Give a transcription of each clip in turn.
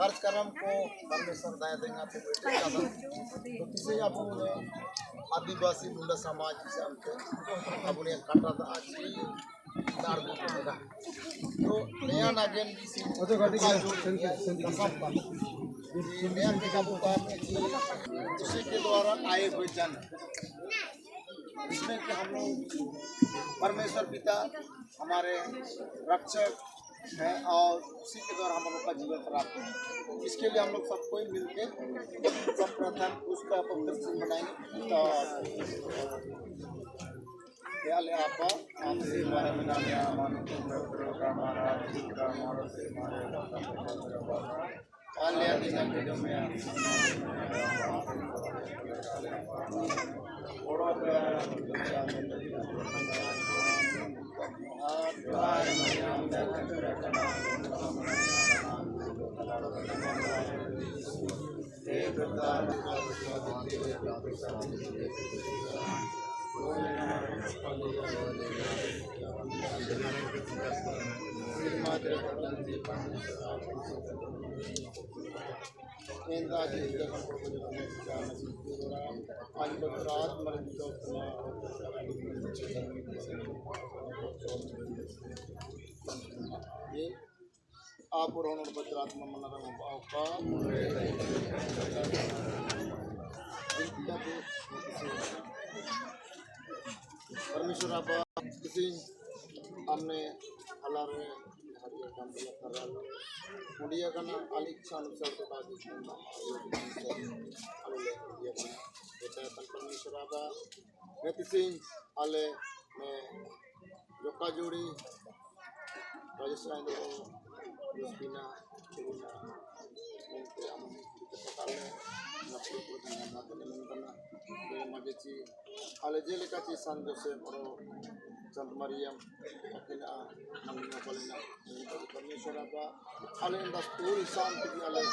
कार्यक्रम को परमेश्वर दया देंगे तो किसी आप आदिवासी मुंडा समाज अपने काटा तो नया नागेन उसी के द्वारा आए हुए जन, जिसमें कि हम लोग परमेश्वर पिता हमारे रक्षक हैं और उसी के द्वारा हम लोग का जीवन प्राप्त है। इसके लिए हम लोग सबको ही मिल के सब प्रथम उसका पवित्र सिंह बनाएंगे। तो आप और परमेश्वर आप किसी हमने हलारे हरियर काम मुड़िया का ना आल इच्छा अनुसार तो परमेश्वर आबा सिंह आले में जोका जोड़ी राजेश जोस्पिना आले जेलेका ची सान जोसेफ और संत मरियम अकिना मंगना पालेना परमेश्वर आबा आले दस्तूर इंसान की आले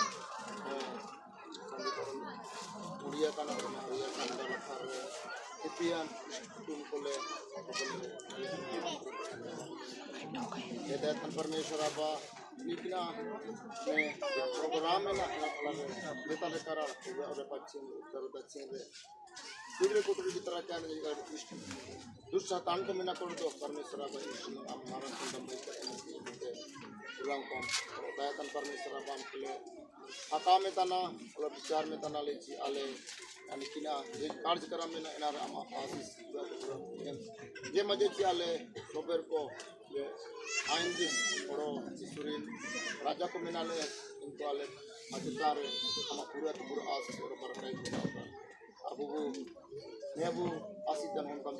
उड़िया का ना उड़िया का ना लखर इपियन तुम कोले हिदायत परमेश्वर आबा निकना में प्रोग्राम में ना लेता लेकर और पश्चिम उत्तर दक्षिण रे दूसरे कोटरी की तरह क्या दुष्ट शैतान को मिना कर दो परमेश्वर आबा आप मारन कुंडम को दयातन परमेश्वर आबा हमके हका में तना और विचार में तना ले जी आले यानी कि ना ये कार्यक्रम में ना इनार आमा आशीष ये मजे ची आले सोबेर को ये आइंदी और सुरीन राजा को मिना ले इनको आले मजेदार हम पूरा तो पूरा आशीष और बरकत मिला अबू नेबू आशीष दन हम कम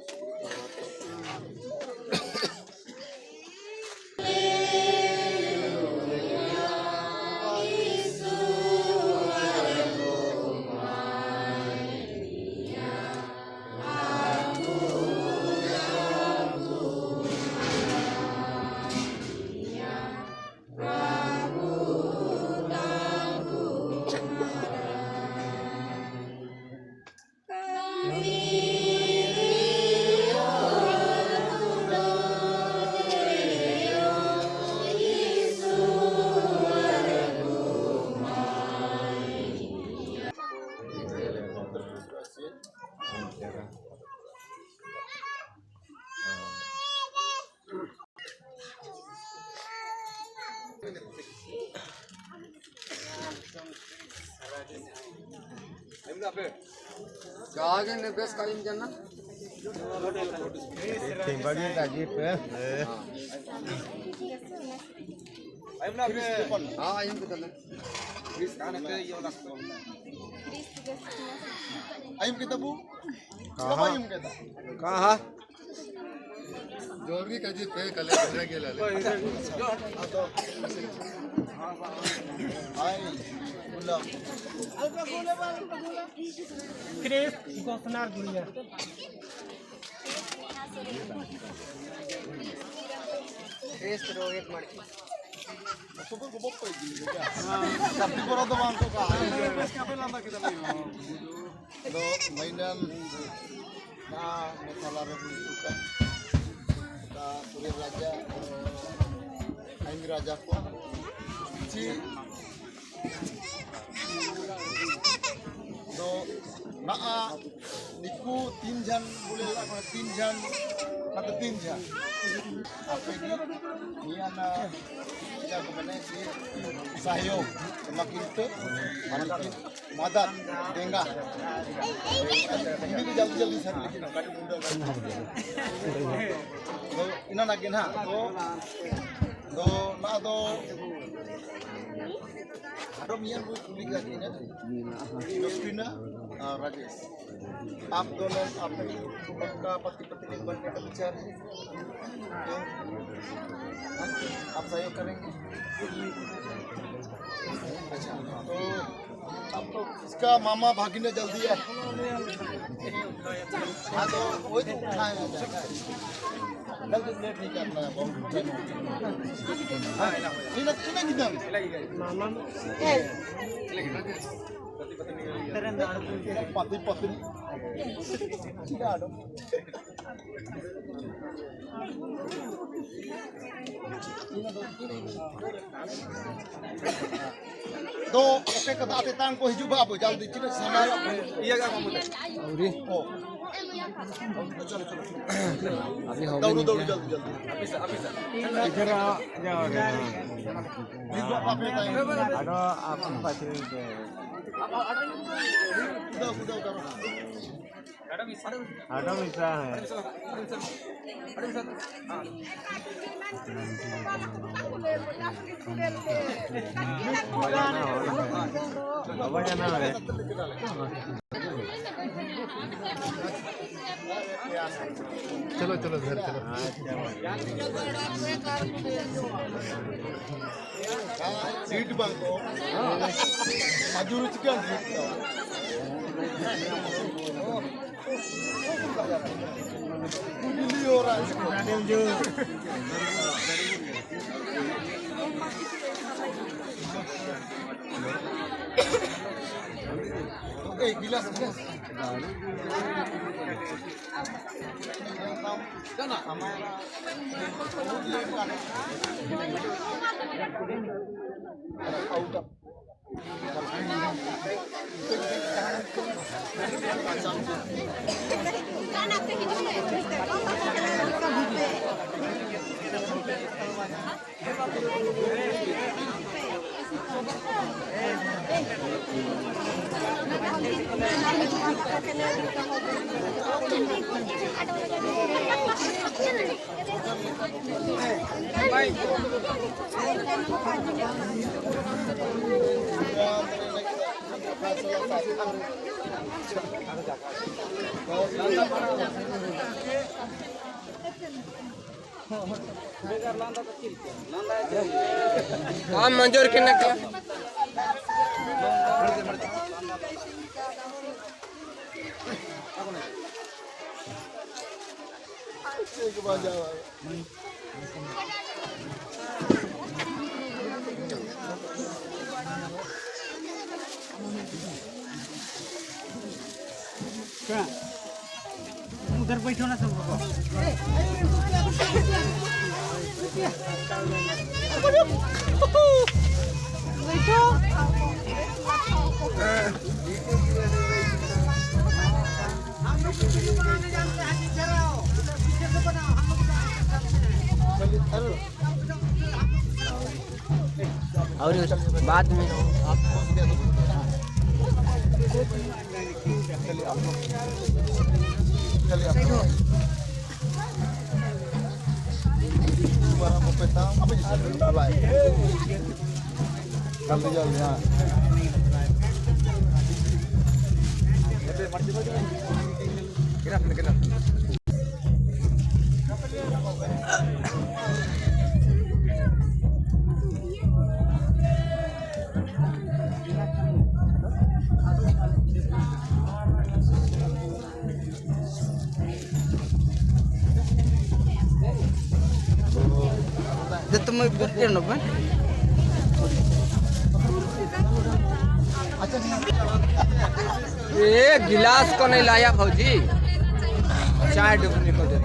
जागे ने बेस कायम करना बड़ी ताजी पे हां आयम के तले आयम के तबू कहां आयम के कहां जोरगी काजी पे कले घरे गेला ले हाय बोला क्रेस गोसनार गुड़िया क्रेस रोहित मणि सुपर को बप्पा ही क्या सब को तो मान तो का दो महीना ना मसाला रे का का सूर्य राजा आइंग राजा को ची तो ना निकू तीन जन बोले तीन जन मतलब तीन जन आपे की नियाना क्या को मैंने सहयोग मकिन पे मकिन मदद देंगा इन्हीं जल्दी जल्दी सर लेकिन गाड़ी मुंडा तो इना ना गिना तो तो ना तो आरो मियां को कुली का किना डॉक्टरीना राजेश आप दोनों आपका पति पत्नी बनने का विचार है क्यों आप सहयोग करेंगे। अच्छा तो आप तो इसका मामा भागिने जल्दी है। हाँ तो वही तो उठाए जल्दी लेट नहीं करना है बहुत टाइम हो गया। इना कितना मामा पति पत्नी ठीक है। दो ओके कथा तेतांग को हिजुबा अब जल्दी चिने सामान iya का मामू औरी ओ चलो चलो अभी हो दौड़ो दौड़ो जल्दी जल्दी इधर आ जाओ अपने टाइम आडो आप पाछे उदाव उदाव करो आडो मिसा है चलो चलो घर चलो। सीट बांको मजूर चिकन सीट हो रहा है। गिलास गिलास काम मंजूर किन्ने का उधर बैठो ना सब। बैठो। हम लोग वीडियो बनाने जानते हैं, इधर आओ, पीछे से बनाओ, हम लोग और बाद में जल्दी जल्दी हाँ तुम ये गिलास को नहीं लाया भौजी, चाय डुबने को दे।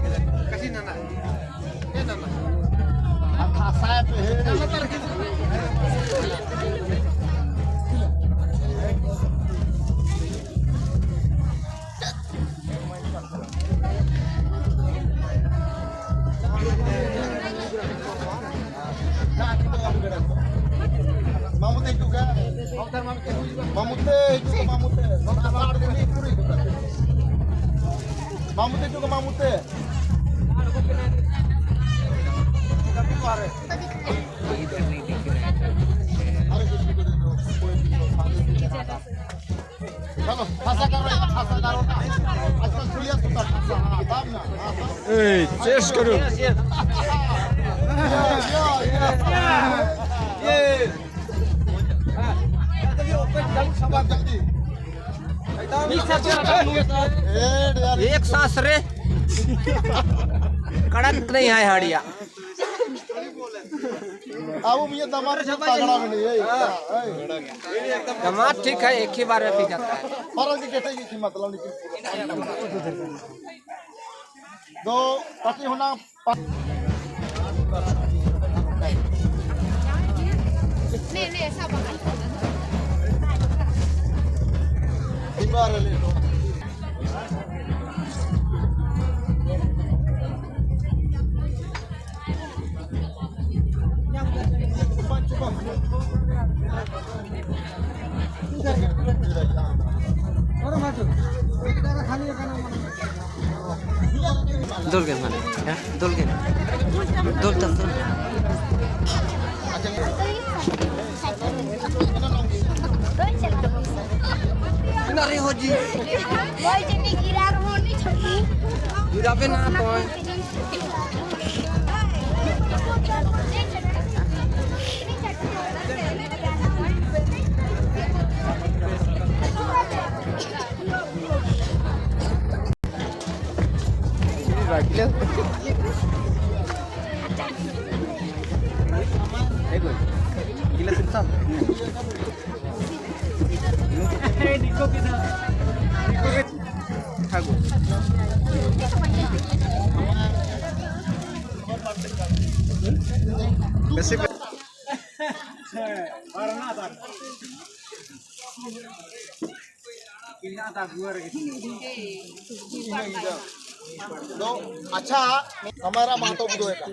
मामुते जो मामुते चलो खासा करो खासा करो आजकल सुलिया सुता खासा तब ना ए चेस करो ये जल्दी एक सांस रे कड़क नहीं है हड़िया। अब ये दमाद तगड़ा में नहीं है। दमाद ठीक है, एक ही बार में पी जाता है। फरल की केटे की मतलब नहीं दो पति होना नहीं नहीं ऐसा बना बार ले लो। दुल गए माने हां दुल गए दुल तक दुल अरे हो जी भाई जने गिरा रहो नहीं छोटी गिराबे ना तो तो अच्छा हमारा मातो बुदो का